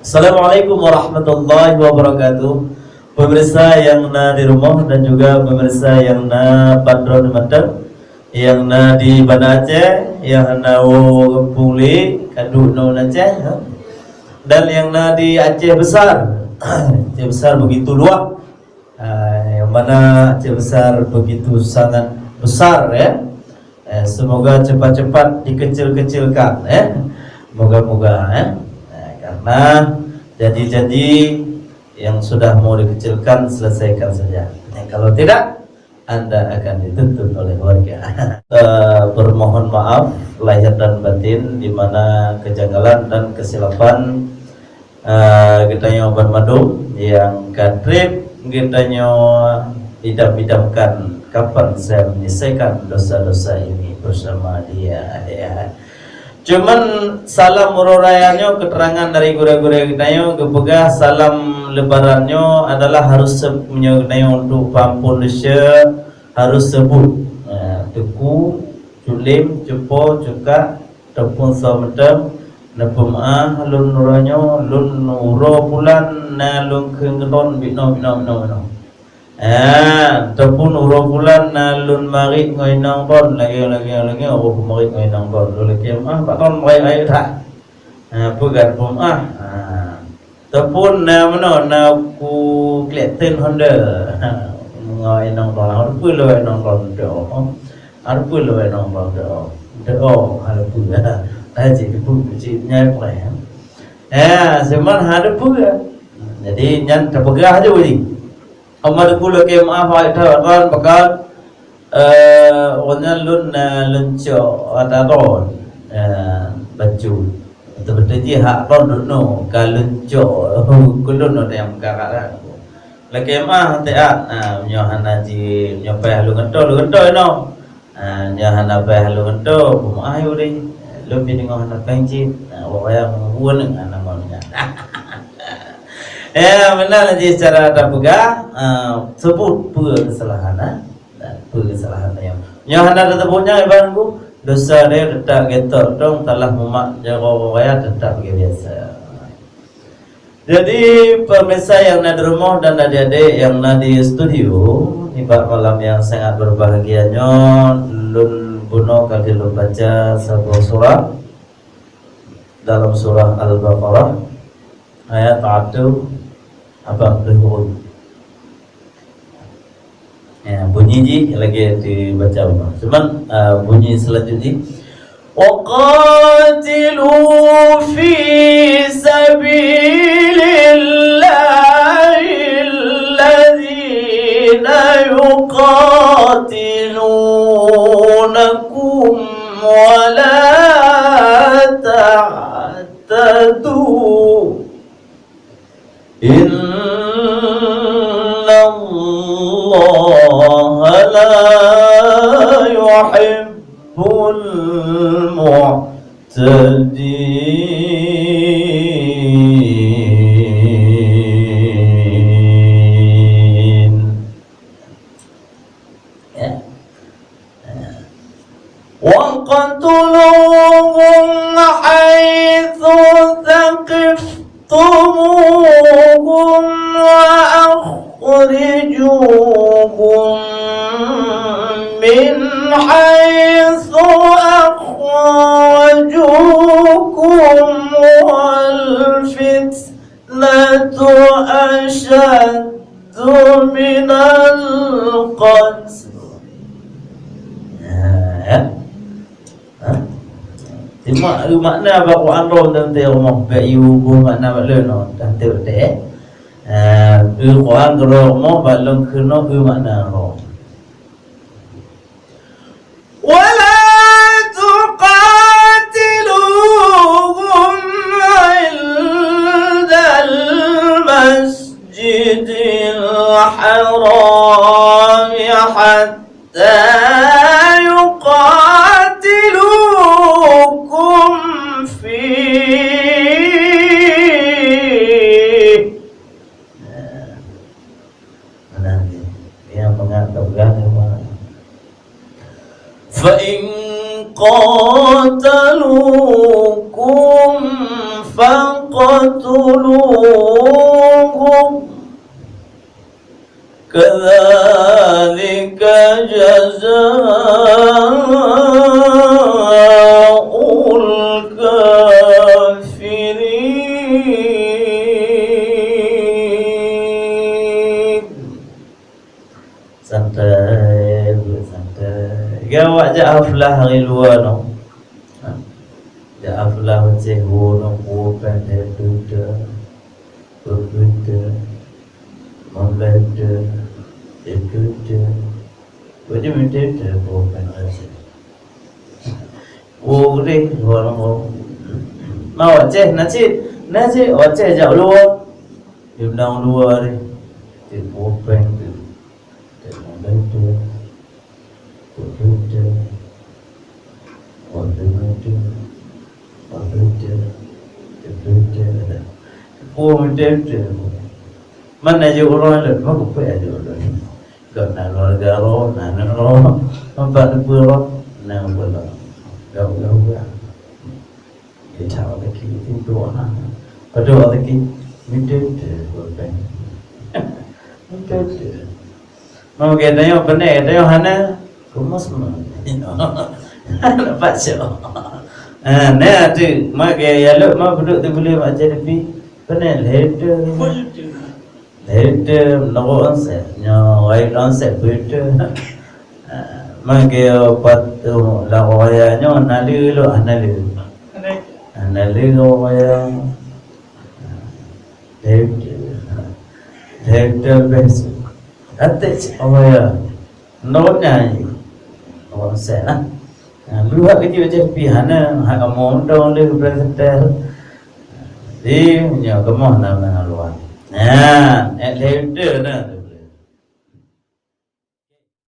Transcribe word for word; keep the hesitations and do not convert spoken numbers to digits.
Assalamualaikum warahmatullahi wabarakatuh. Pemirsa yang na di rumoh dan juga pemirsa yang na padron mantong, yang na di Banda Aceh, yang na u Pungli, kadu na Aceh, ha? Dan yang na di Aceh Besar. Aceh Besar begitu luas. Ah, yang mana Aceh Besar begitu sangat besar, ya. Eh, semoga cepat-cepat dikecil-kecilkan, ya. Moga-moga, ya. Eh, karena janji-janji yang sudah mau dikecilkan, selesaikan saja. Eh, kalau tidak, Anda akan dituntut oleh warga. Eh, bermohon maaf lahir dan batin di mana kejanggalan dan kesilapan, eh, geutanyoe banmandum nyang ka treb geutanyoe idam-idamkan, kapan saya menyelesaikan dosa-dosa ini bersama dia, ya. Cuman salam uroe raya nyoe keterangan dari gurée-gurée geutanyoe geupeugah salam lebaran nyoe adalah harus se-, meunyoe geutanyoe untuk peuampôn desya harus seubut, eh, Teungku, Cut Lem, Cut Po, Cut Kak, ataupun soe mantong, neupeumeu'ah lôn uroe nyoe, lôn uroe bulan na lôn kheun keudroe binoe, binoe, binoe, binoe. Ah, ataupun uroe bulan na lôn marit ngon inong droen, lagée, lagée, lagée uroe marit ngon inong droen. Lôn lakée meu'ah bak droen marit-marit that. Ah, peugah peumeu'ah. Ah. Ataupun na meunoe, na ku Clayton Honda. Ha, ngon inong droen, hareupeue lôn inong droen teu'oh. Hareupeue lôn inong droen teu'oh. Teu'oh, hareupeue. Hai cit teupeu cit nyai preh. Ya, seumah hareupeue. Jadi nyan teupeugah aju jih. Amat geupeue lakée meu'ah hai that droen pakon, eh, awaknyan lôn, eh, lôn cok ata droen, eh, bacut. Beutôi-beutôi jih hak droen dunoe ka lôn cok keu lôn ata nyang meukarat. Lakée meu'ah teu'at, ah, meunyoe hana ji, meunyoe paih lôn gantoe, lôn gantoe inoe. Ah, nyan hana paih lôn gantoe, peumeu'ah yue deh. Lôn pih deungoe hana paih cit. Ah, awak wayang meubuet nyan hana mau nyan. Ya, meunan lagée cara tapeugah, ah, seubut peue keusalahan, ah. Dan peue keusalahan nyoe. Nyoe hana tateupeue nyan iban ku, dosa deh teutap geutok dong, talah mumat jaroe raya teutap geubiasa. Jadi, pemirsa yang na di rumoh dan adik-adik yang na di studio, nibak malam yang sangat berbahagia nyoe, lôn bunoe ka lheueh lôn baca saboh surah dalam surah Al-Baqarah, ayat satu abang deuh. Ya, bunyi jih lagée dibaca ulang. Cuman, ah, bunyi selanjut jih, "Wa qatilu fi sabilillahi alladhina yuqatilunakum wa la ta'tadu." Innallaha la yuhibbul mu'tadin. Ya. واقتلوهم حيث ثقفتموهم وأخرجوهم من حيث أخرجوكم والفتنة أشد من القتل. Ha, ya. Ha? Cuma, eh, makna bak Quran lom dan teu rumoh, bak yu buh makna bak lôn, oh, dan teu teh. Ha, eh, Quran keudroe rumoh, bak lôn keunoe, eh, makna roh. ولا تقاتلوهم عند المسجد الحرام حتى يقاتلوكم فيه. Nah, nah, nyang mangat tapeugah nyoe. فإن قاتلوكم فاقتلوهم قتلوهم كذلك جزاء الكافرين. Santai, santai. Gawak jak haflah hari luwa nyoe. Ha. Jak haflah Aceh, woe nyoe, woe péng, teuh, teuh, teuh. Peuet juta, lima belas juta, tujoh juta. Berarti minta juta peuet juta. Oh, deh, orang, orang. Mau Aceh, nasi, nasi, Aceh jak luwa. Di undang luwa deh. Di peuet juta. Lima belas juta. Dua puluh juta. Dua puluh juta. Dua puluh juta. Dua puluh juta. Dua puluh juta. Mana jeuet uroe lôn? Maka peue jeuet uroe lôn? Kon na keuluwarga droe, na aneuk droe, empat puluh droe, na peuet droe. Gau-gau. Geucok lagi, pintoe na. Padahai lagi, minta tu, bukan. Minta tu. Mau gaya tanya, pandai gaya tanya, hana, kumas mah. Nampak cok. Ha, nah tu, mak gaya ya lok, mak beduk tu boleh mak jadi pi. Pandai leher tu. Leute, nyoe wai onsek beute. Mangke pat tu la raya nyoe nale lo, nale. Nale lo raya. Leute. Leute bes. Até raya. Nyoe nyan. Onsek lah. Ha, luhak keu jih, jih pih hana, ha, kamoe undong lé presenter. Di nyoe kamoe na, na luwa. Ha, eh, leute na.